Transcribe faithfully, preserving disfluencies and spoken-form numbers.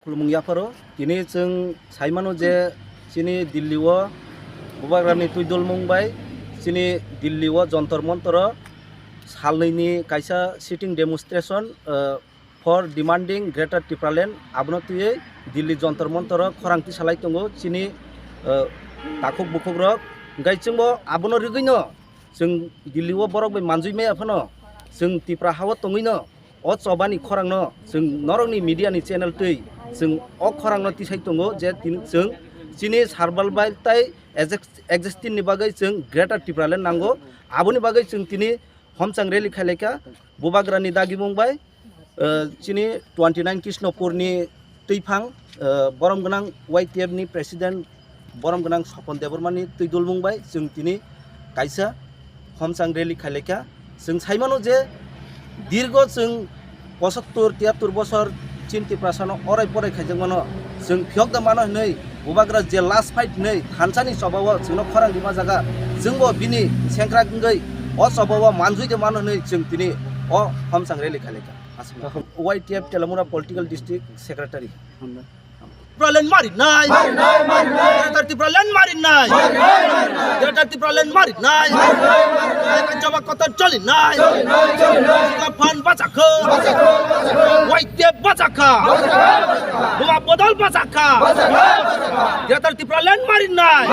Khulumung yapharo tini chwng saimano je chini Delhi o Bubagrani twi dulmung bai chini Delhi o Jontor Montor o salnwi ni kaisa sitting demonstration, uh, for demanding Greater Tipraland, abono twiwi Delhi Jontor Montor o khorang tisalai tongo chini, uh, takhuk bukhuk rok. Hwnkhe chwngbo abono rigwino chwng Delhi o borok bai manjui maya phano chwng Tipra ha o tongwino o chobani khorangno chwng norokni media ni channel twi chwng o khorangno tisai tongo je tin-, chwng chini Serval Belt tai exist-, existing ni bagwi chwng Greater Tipraland nango. Aboni bagwi chwng tini homchang rally khailaikha Bubagrani dagimung bai, uh, chini twenty nine Krishnopur ni twiphang, uh, borom gwnang Y T F ni president borom gwnang Sopon Debbarma ni twi dulmung bai chwng tini kaisa homchang rally khailaikha. Chwng saimano je dirgo chwng pochattor tiyattor bosor chin Tiprasano orai porai khaijakmano chwng phiyok da mano hinwi Bubagra je last fight hinwi thansani chobao chwngno khorang rima jaga chwngbo bini sengkrak wngwi o chobao manjui de mano hinwi chwng tini o homchang rally khailaikha. Aswk. Y T F Telamura Political District Secretary. Tipraland marinai. Greater Tipraland marinai. Greater Tipraland marinai. Jaba kotor cholinai. Sikla phan bachakha. Y T F bachakha. Buma bodol bachakha. Greater Tipraland marinai.